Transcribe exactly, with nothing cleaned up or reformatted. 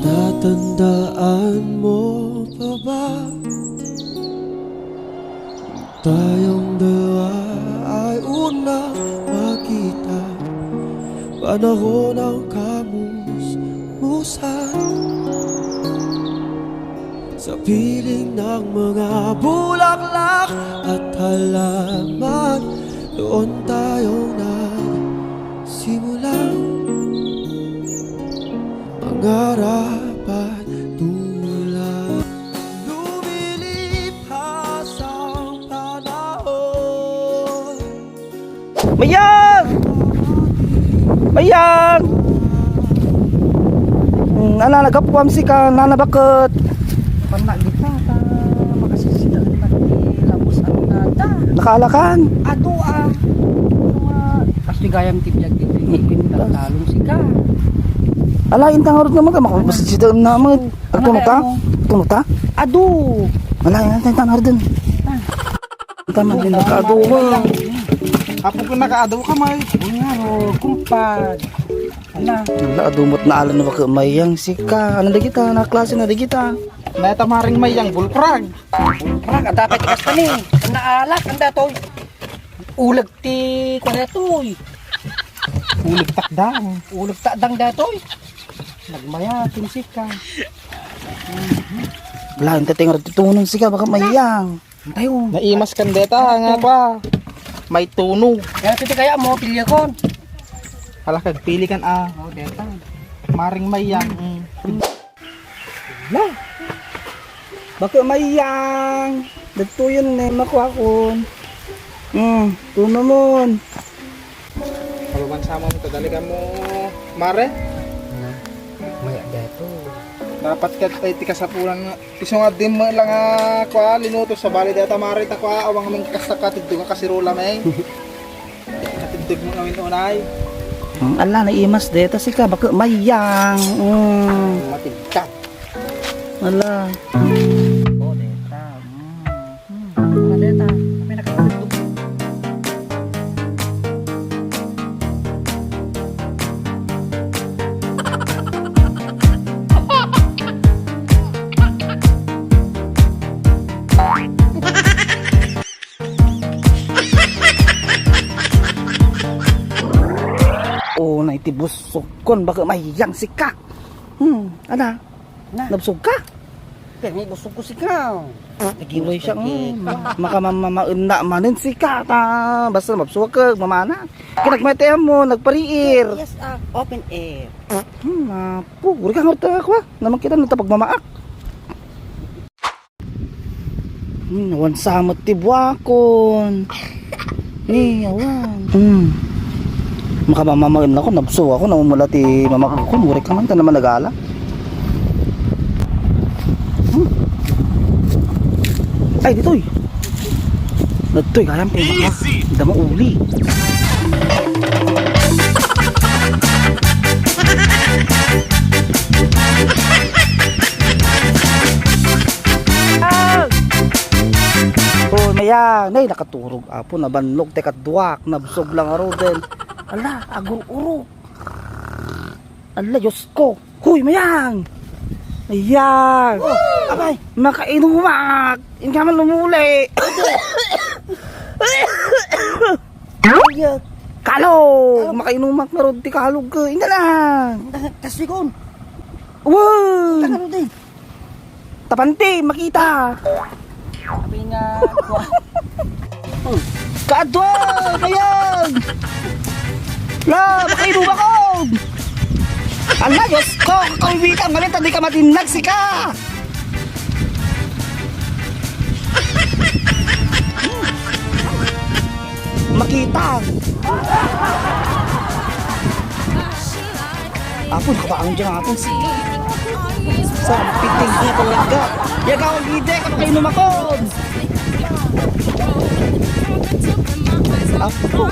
Natandaan mo pa ba? Tayong dalawa ay unang magkita, panahon ng kamusmusan. Sa piling ng mga bulaklak at halaman, doon tayo nagsimulang mangarap at tumulong. Lumilipas ang panahon. Mayang! Mayang! Hmm, ala, nagapwam si ka, nana, bakit? Panna kita, ta, makasisidaen na ti labus ang nata. Nakaalakan? Adu, ah. Ano nga, kasi gayam ti biag dito, Hmm. Ipin, talong si ka. Ala, intang arot naman ka, makapasisidaen naman. Agtuno ta? Agtuno ta? Adu! Wala, yan, yan, yan, Arden. Tama din, nakaadu ka. Apo ko, nakaadu ka, May. Uy, nga, oh, kumpad. Ala. Ala, adu met naalan na baka Mayang si ka. Ano na kita? Na klase na di kita? Neta maring Mayang, bulprag. Bulprag, ada ka tikas ka ni. Ang naalak, ang datoy. Ulag ti, kwan datoy. Ulag takdang. Ulag takdang datoy. Nagmaya, tinsik ka. Lain ta tingar ti tunong sika, baka Mayang. Antay, oh. Naimas kan deta, nga pa. May tuno. Kaya titi kaya mo, pilya kon. Hala, kagpili kan, ah. Oh, deta. Maring Mayang. Mm. La. Baka Mayang. Dagtoyen ni makuakon. Hmm, tuno mon. Paluban sa mo, kadalikan mo, mare? Na, maya deto. Dapat ket, ay, ti kasapulan nga. Isu nga di mo lang, ah, kua, linuto sa bali deta, mare, ta kua, awang mong kasta ka, tiddo ka kasirula, may. Katiddog mo ngawin unay. Ang ala, naimas deta sika, baka Mayang. Mm. Matigka. Ala. Oh, deta. Mm. Hmm. Ala, deta. Kami nakatulog. Oh, na iti busog kon, baka Mayang sika. Hmm, ada. Na. Nabsog ka? Kaya may busog ko sika. Uy, siya, mm, makamamamaen na manen sika, ta. Basta mabsog ka, mamana. Kinagmatian mo, nagpariir. Yes, ah, open air. Hmm, apo, uri ka nga ako, ah. Naman kita, nata pagmamaak. Hmm, awan sa met ti buakon. Ni, awan. Hmm. Makamamamaen ako, nabso ako, naumula ti mamakakon, murik ka man, ta naman nagala. Hmm. Ay, ditoy. Ditoy, kayang pimaka. Dama uli. Oh, Mayang. Nay, nakaturog, apo. Nabannog ti kaduak. Nabsog lang a roden. Ala, agur-urog. Ala, Diyos ko. Huy, Mayang! Mayang! Oh, abay! Makainumak! Inka man umuli! Kalog! Kalog! Makainumak na rod ti kalog ko. Inda lang! Kaswikon! Wow! Tapanti, makita. Sabi nga, kaadwa, Mayang! La, makainom ako! Ala, Diyos ko, kakawibita, ngayon, hindi ka madinnag, sika! Makita. Apo, nakabaang dyan, apo. Sa piting ko talaga. Yaga, hindi ka makainom ako. Apo.